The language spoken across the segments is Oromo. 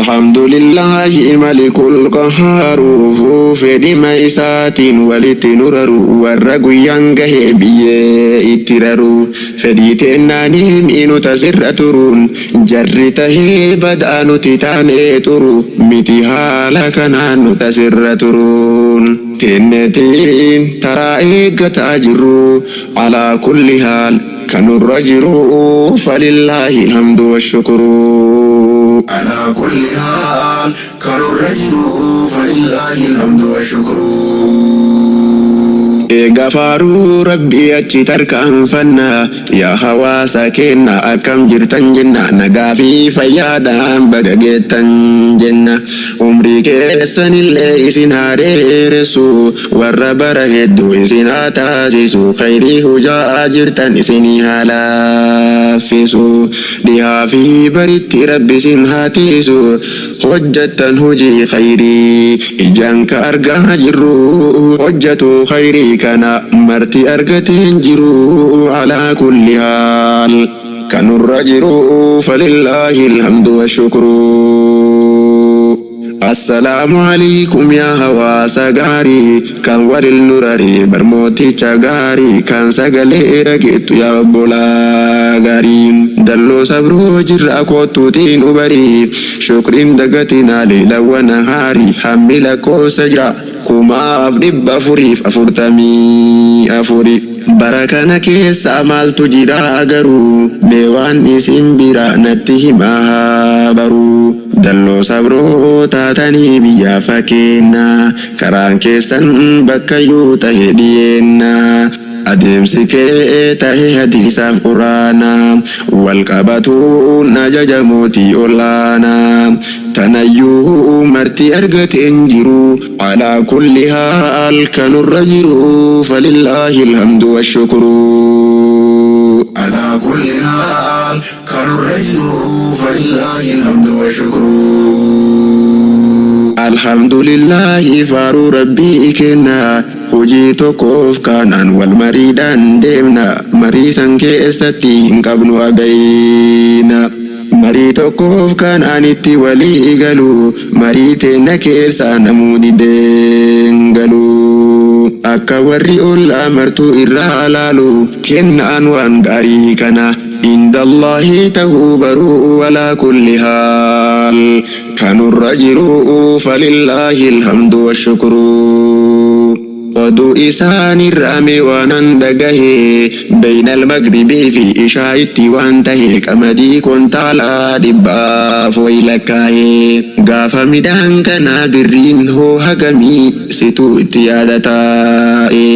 Alhamdulillaahi malikul qahaaru, fedhima isaatiin walitti nu raru, warra guyyaan gahe biyyee itti raru, fedhii teennaanii miinu tasirra turuun jarri tahee badaa nuti taanee turu miti, haala kanaan nu tasirra turuun teenneetiin taraa eeggataa jirru. Alaa kulli haal kanurra jiru, falillaahi alhamdu washukuru. Alaa kulli haal kanurra jiru, falillaahi alhamdu washukuru. Eega faaruu rabbii achi tarkaanfanna, yaa hawaasa keenna akkam jirtan jenna, nagaa fi fayyaadhaan baga geettan jenna, umrii keessanillee isin haa dheeressu, warra bara hedduu isin haa taasisu, khayrii hujaa jirtan isinii haa laaffisu, dhihaa fi baritti rabbi isin haa tiisu, hojjattan hojii khayrii ijaan ka argaa jirru, hojjatu khayrii kana marti argateen jiru. Alaa kulli haal kanurra jiru, falillaahi alhamdu washukru. Assalaamu alaikum yaa hawaasa gaarii kan walil nurarii, barmooticha gaarii kan sagalee dhageettu, yaa obbolaa gaarii, dalloo sabroo jirra koottuutiin ubarii, shukriin dagatinaa leelawwan haarii, hammi lakkoofsa jira 4444. Bara kana keessa maaltu jira garuu? Mee waan isin bira natti himaa baruu. Dalloo sabroo taatanii biyyaa fakkeenya, karaan keessan bakkayyuu tahe dhiyeenna, adeemsi kee tahe hadiisaaf quraana wal qabatuun ajaja mootii olaanaa, tanayyuu marti argateen jiru. Alaa kulli haal kanurra jiru, falillaahi alhamdu washukru. Alaa kulli haal kanurra jiru, falillaahi alhamdu washukru. Alhamdulillaahi faaruu rabbii kenna, hojii tokkoof kaanaan wal mariidhaan deemna, marii san keessatti hin qabnu agayna, marii tokkoof kanaan itti walii galu, marii teenna keessaa namuu dideen galu, akka warri ollaa martuu irraa laalu, kennaan waan gaarii kana indallaahi tahuu baruu. Walaa kulli haal kanurra jiru, falillaahi alhamdu washukru. Oduu isaanirraa mee waanan dhagahe, beynal magribii fi ishaa'itti waan tahe, qamadii kontaalaa 400 wayi lakkaahe. Gaafa midhaan kanaa birriin hoo hagamii situ itti yaadataa'e?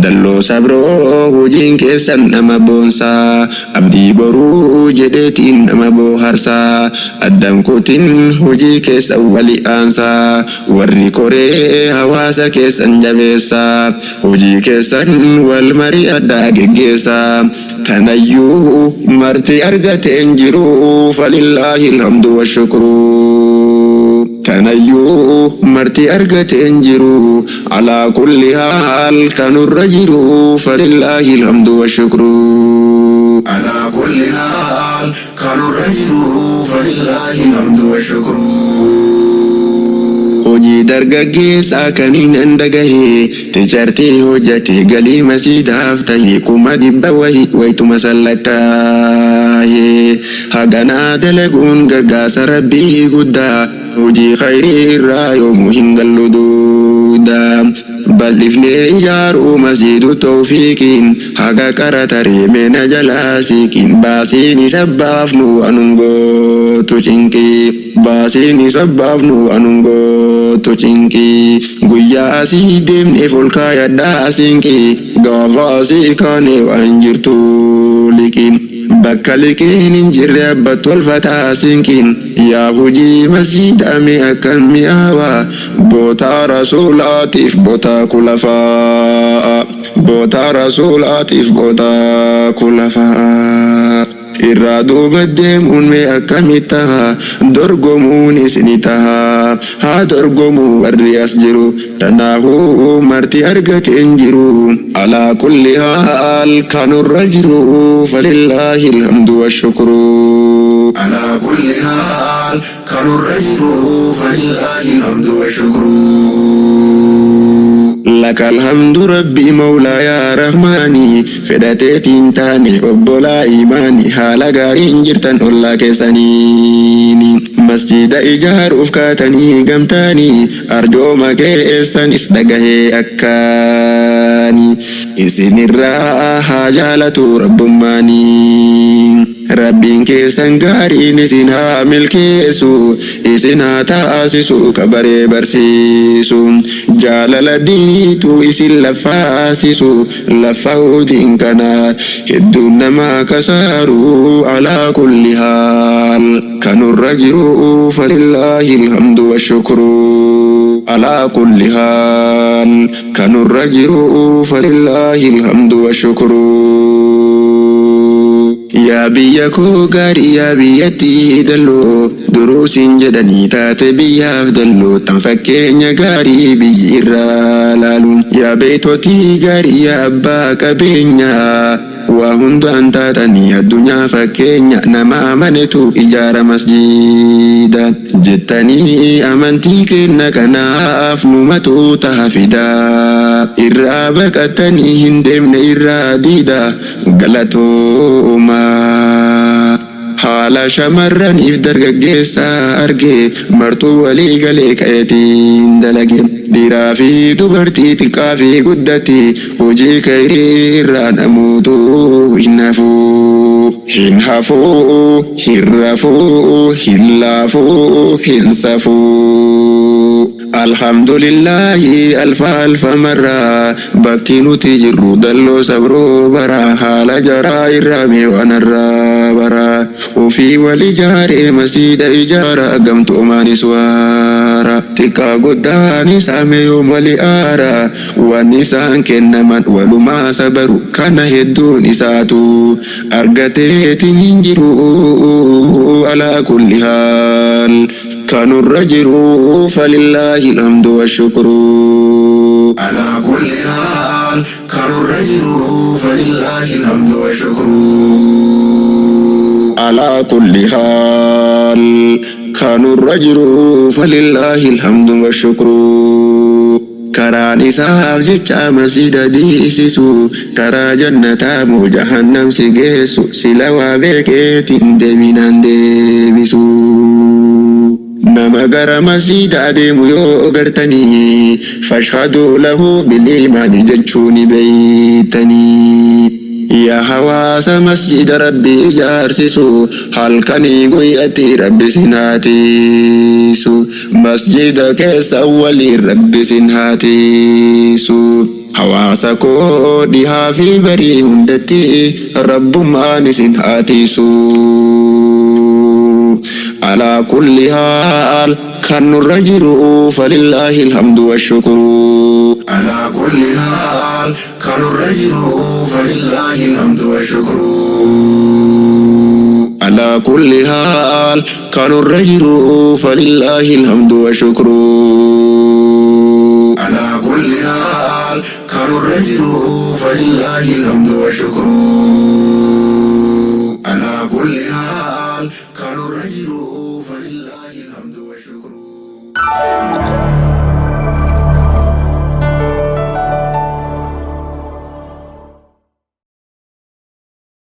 Dalloo sabroo hojiin keessan nama boonsaa, abdii boruu jedheetiin nama booharsaa, addan kutin hojii keessan wali aansaa, warri koree hawaasa keessan jabeessaa, hojii keessan wal marii addaa geggeessaa, tanayyuu marti argateen jiru, falillaahi alhamdu washukru. Tanayyuu marti argateen jiru. Alaa kulli haal kanurra jiru, falillaahi alhamdu washukru. Alaa kulli haal kanurra jiru, falillaahi alhamdu washukru. Hojii dargaggeessaa kaniin an dhagahe, tichaartii hojjate galii masiidaaf tahe 100,000 wahi waytuma sallakkaahe. Haganaa dalaguun gargaarsa rabbii guddaa, hojii khayrii irraa yoomuu hin gallu duuda. Bal'ifnee ijaaruu masjiidu tawfiiqiin, haga qara taree meena jalaa siiqiin, baasiin isa baafnu anun gootu cinqii, baasiin isa baafnu anun gootu cinqii. Guyyaa asii deemneef ol kaayadhaa siinqii, gaafa asii kaane waan jirtu liqiin, bakka liqiin hin jirre abba tolfataa siinqiin. Yaa hojii masjiidaa mee akkam mi'aawaa, bootaa rasuulaatiif bootaa kulafaa, bootaa rasuulaatiif bootaa kulafaa irraa duuba deemuun mee akkamitti taha? Dorgomuunis ni taha, haa dorgomuu warri as jiru, tanaafuu marti argateen jiru. Alaa kulli haal kanurra jiru, falillaahi alhamdu washukru. Alaa kulli haal حال كانوا الرجل فلله الحمد والشكر. لك الحمد ربي مولاي رحماني fedhateetiin taane obbolaa imaanii haala gaariin jirtan ollaa keessaniini masjida ijaaruuf kaatanii gamtaanii arjooma keessanis dhagahee akkaani isinirraa haa jaalatu rabbummaanii. Rabbiin keessan gaariin isin haa milkeessu, isin haa taasisu kabaree barsiisu, jaalala diiniitu isin laffaasisu laffa'uu diin kana hedduun namaa kasaaru. Alaa kulli haal kanurra jiru falillaahi alhamdu washukru. Alaa kulli haal kanurra jiru falillaahi alhamdu washukru. Yaa biyya koo gaarii, yaa biyyattii dalloo duruusin jedhanii taate biyyaaf dalloo tan fakkeenya gaarii biyyi irraa laalu, yaa beeytotii gaarii, yaa abbaa qabeenyaa waa hundaan taatanii addunyaa fakkeenya, nama amanetu ijaara masjiida jettanii amantii kenna kanaaf numatu taha fidaa irraa baqatanii hin deemne irraa diida galatoomaa. Haala shamarraniif dargaggeessa arge martuu walii galee ka'eetiin dalage, dhiiraa fi dubartii, xiqqaa fi guddatti, hojii kayrii irraa namuutu hin hafuu, hin hafuu, hin rafuu, hin laafuu, hin safuu. Alhamdulillahi alfa alfa marra, bakki nuti jirru dalloo sabroo bara, haala jaraa irraa mee waan irraa bara, ofii wal ijaaree masiida ijaara, gamtoomaanis waara, xiqqaa guddaanis ame yoom wali aara, waan isaan kennaman walumaa sabaru kana hedduun isaatu argateetiin hin jiru. Alaa kulli haal kanurra jiru falillaahi alhamdu washukru. على كل حال كانوا الرجل فلله الحمد والشكر. على كل حال kanurra jiru falillaahi alhamdu washukru. Karaan isaaf jecha masjida diisisu karaa jannataa moo jahannam si geessu, sila waa beekeetiin deeminaan deebisu. Nama gara masjida adeemu yoo gartanii fashhaduu lahu biliimaani jechuuni beeytanii. Yaa hawaasa masjida rabbi ijaarsisu, halkanii guyyatti rabbi sin haatiisu, masjida keessa waliin rabbi sin haatiisu. Hawaasa koo dhihaa fi barii hundatti rabbummaan isin haatiisu. Alaa kulli haal kan nurra jiru falillaahi alhamdu washukru. على كل حال كانوا الرجل فلله الحمد والشكر. على كل حال kan nurra jiru فلله الحمد والشكر. على كل حال كانوا الرجل فلله الحمد والشكر.